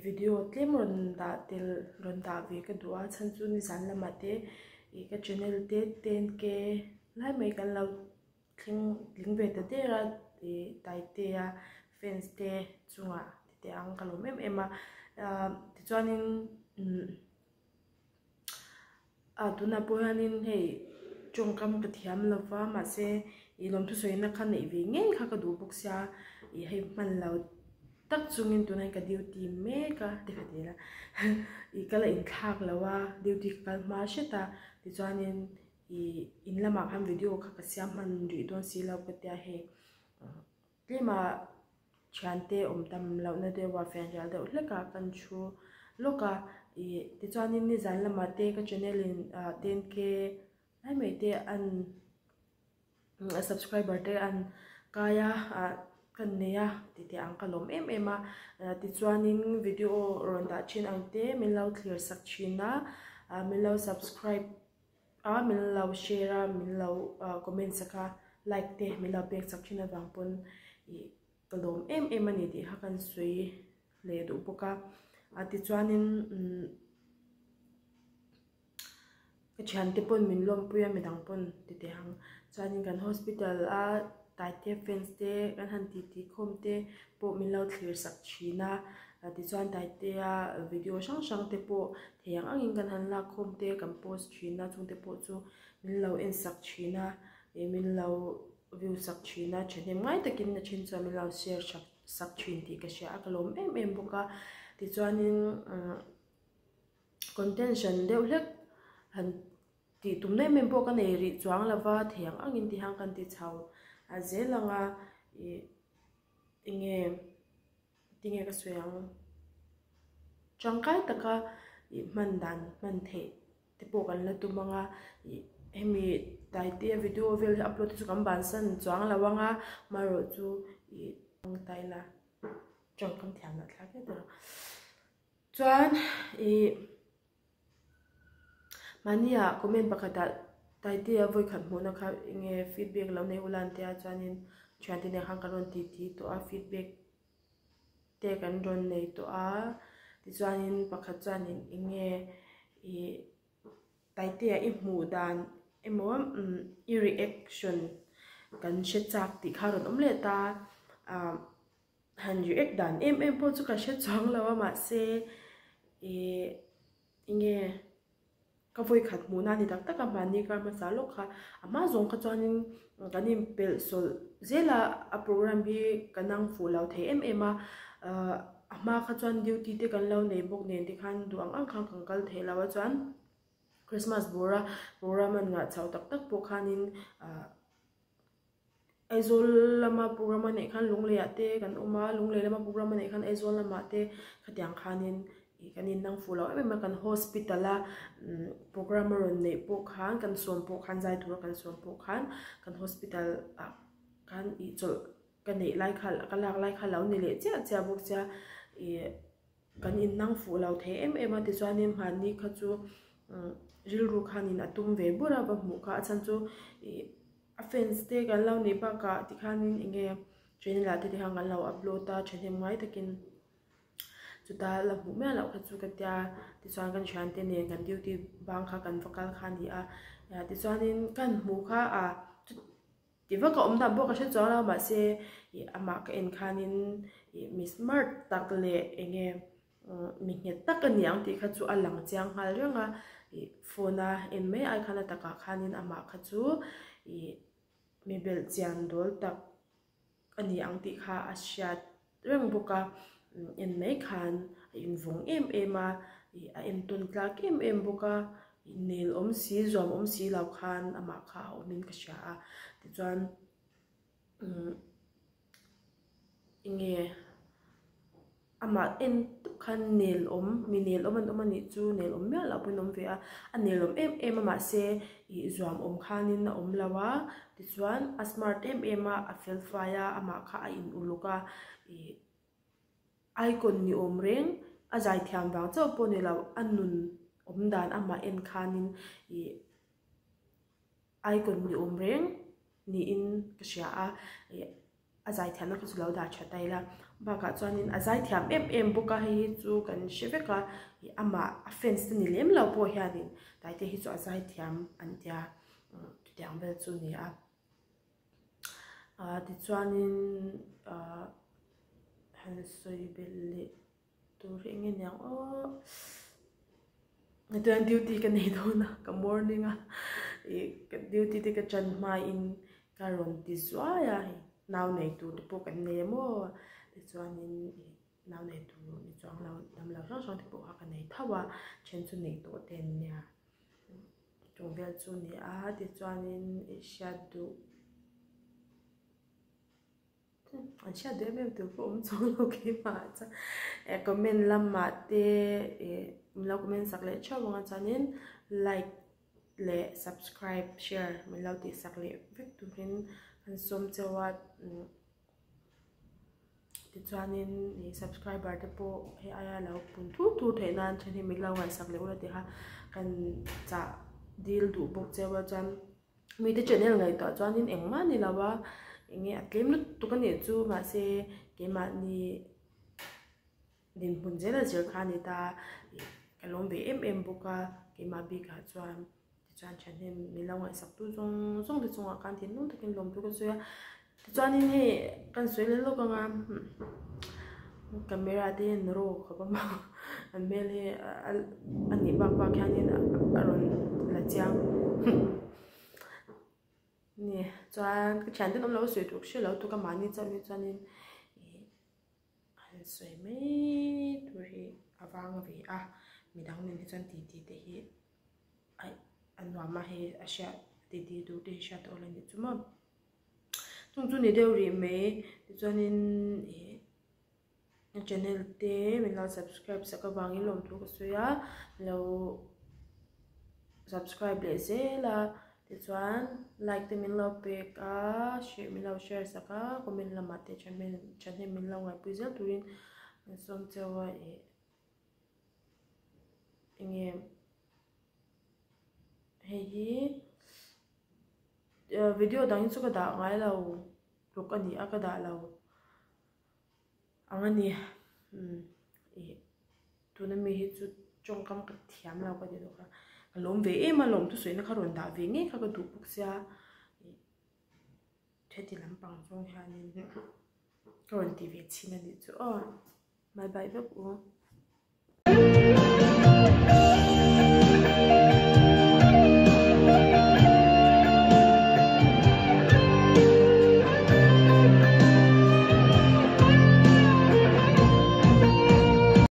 video tlem rawn dah tel rawn dah ve ka duh a chhan chu nizan lamah te ih ka channel te ten k lai mai kan lo thleng tling ve ta der a ih Taitea fans te chungah ti teh ang ka lawm em em a ah tichuanin umm. A tunah pawh hianin hei tawngkam ka thiam lo va mahse ih lawmthusawina kha neih ve ngei kha ka duh bawk sia ih hei hman lo tak chungin tunah hian ka duty mek a ti kha ti ila ih ka la inthlak lo a duty ka kal hma hret a tichuanin ih in lamah khan video kha ka siam hman rih dawn si lo ka tia hei. Tlema thiante awm tam lohna deuha fianrial deuh hlek a kan thu lawk a ih tichuanin nizan lamah te ka channel in ah ten k lai mai te an subscriber te an kai a ah kan nei a ti teh ang ka lawm em em a tichuanin video rawn dah thin ang te min lo thlir sak thin a ah min lo subscribe. A min lo share a min lo comment sak a like te min lo pek chak thin avang pawn ih ka lawm em em a ni tih kha kan sawi leh duh bawk a a tichuanin umm ka thiante pawn min lawmpui a midang pawn ti teh ang chuanin kan hospital a Taitea fans te kan han titi khawm te pawh min lo thlir sak thin a tichuan Taitea video hrang hrang te pawh thei ang angin kan han lak khawm te kan post thin a chungte pawh chu min lo en sak thin a ih min lo view sak thin a thahnem ngai takin a then chuan min lo share sak sak thin tih ka hria a ka lawm em em bawk a tichuanin umm content hran deuh hlek han Tih tum em em pawh ka nei rih chuang lo va, thei ang angin ti hian kan ti chho a zel ang a, ih enge tinge ka sawi ang tangkai taka ih hman dan hman theih te pawh kan la tum ang a, ih hemi Taitea video vel hi upload te chu kan bansan chuang lo ang a, amaherawh chu ih tawngtai la tawngkam thiam lah thlak viau tawh chuan ih. Mahnia comment pakhatah Taitea vawikhat hmuhna kha enge feedback lo nei ula an tia chuanin thiante nen khan kan rawn titi tawh a feedback te kan rawn nei tawh a tichuanin pakhat chuanin enge ih Taitea i hmuh dan emaw umm i reaction kan hre chak tih kha a rawn awm leh ta ah. Han react dan em em pawh chu ka hre chuang lo a mahse ih enge ka vawi khat hmuhna a ni tak tak a mahni kar hmasa lawk kha a hma zawng kha chuanin kan inpelh sawlh zel a a program hi ka nang fuh lo thei em em a ah a hma kha chuan duty te kan lo nei bawk nen tikhan duh ang ang khan kan kal thei lo a chuan Christmas bawra program an ngah chhoh tak tak pawh khanin ah. Aizawl lama program a neih khan Lungleiah te kan awm a, Lunglei lama program a neih khan Aizawl lamah te khatiang khanin ih kan innang fuh lo em em a, kan hospital a program a rawn neih pawh khan kan sawm pawh khan zai tura kan sawm pawh khan kan hospital ah khan ih chawlh ka neih lai kha ka lak lai kha lo ni leh chiah chiah bawk sia ih kan innang fuh lo thei em em a tichuanin hmanni kha chu rilru khanin a tum ve bur a va hmuh kha a chhan chu ih. A fans te kan lo nih bakah tikhanin enge channel ah te tikhan kan lo upload a thahnem ngai takin chuta la hmuh miah loh kha chu ka tia tichuan kan thiante nen kan duty bang kha kan va kal kha a ni a tichuanin kan hmuh kha a ti vak a awm dan pawh ka hre chuang lo mahse ih amah ka en khanin ih mi smart tak leh enge. Mi nghet tak a ni ang tih kha chu a lang chiang nghal reng a, ih phone a en mai ai khan a takah khanin amah kha chu ih mi belh chian dawl tak a ni ang tih kha a hriat reng bawk a, en mai khan a invawng em em a, ih a entawn tlak em em bawk a, ih nel awm si zuam awm si lo khan amah kha a awmin ka hria a, tichuan umm enge. Amah en tawp khan nel awm, mi nel awm an awm a nih chu nel awm miah loh pawhin a awm ve a, a nel awm em em a mahse ih zuam awm khanin a awm lo a, tichuan a smart em em a, a fel fai a, amah kha a in uluk a, ih icon ni awm reng a zai thiam vang chauh pawh ni lo, a nun awm dan amah en khanin ih icon ni awm reng niin ka hria a, ih. A zaithiamna kha chu lo dah tha ta ila. Bakah chuanin a zaithiam em em bawk a, hei hi chu kan hre vek a, ih amah a fans te ni lem lo pawh hianin Taite hi chu a zaithiam an tia chutiang vel chu a ni a. Ahh tichuanin ahh han sawi belh leh tur hi eng nge niang aw tichuan duty ka nei dawn a ka morning a ih ka duty te ka ṭan hmain ka rawn ti zuai a hei nau nei tur te pawh kan nei a maw tichuanin ih nau nei tur ni chuang lo damlo hrang hrang te pawh kha ka nei tho a then chu nei tawh te an nia chung vel chu a ni a tichuanin ih hriat duh. An hriat duh em em tur pawh awm chuang lo keimah ah chuan eh comment lamah te ih min lo comment sak leh theuh ang a chuanin like leh subscribe share min lo tih sak leh vek turin an sawm cheu a tichuanin ih subscriber te pawh hei aia lo pun thur thur theih nan then hi min lo ngaihsak leh ula tih kha kan chah dil duh bawk cheu a chuan. Mite channel ngaihtuah chuanin engmah ni lo a, enge a tlem lutuk a nih chu mahse keimahni dinhmun zel a zir kha a ni ta ka lawm ve em em bawk a keimah bikah chuan tichuan thahnem min lo ngaihsak tu zawng zawng te chungah khan thinlung takin lawm chu ka sawi a tichuanin hei kan sawi leh lawk ang a camera te hian raw khawp a maw an hmel hi a nih bak bak hianin a rawn la chiang ni chuan ka thian ten awm lo sawi tur hre lo tuk a mahni chauh hi chuanin ih han sawi mai tur hi a vang ve a midang nen hi chuan titi te hi aih a nuam a hei a hriat titi tur te hi hriat awl a nih chu maw. Chung chu ni deuh rih mai tichuanin ih channel te min lo subscribe sak avangin lawmthu ka sawi a lo subscribe leh zel a tichuan like te min lo pek a share min lo share sak a comment lamah te thahnem thahnem min lo ngaihpui zel turin an sawm cheu a ih eng nge hei hi. Video dang hi chu ka dah ngai lo tluk a ni a ka dah lo ang a ni ih tuna mi hi chu tawngkam ka thiam lo ka ti tawh kha ka lawm ve em a lawm thusawi na kha rawn dah ve ngei kha ka duh bawk sia ih heti lampang zawng hianin ka rawn ti ve chhin a nih chu aw bye bye vek u.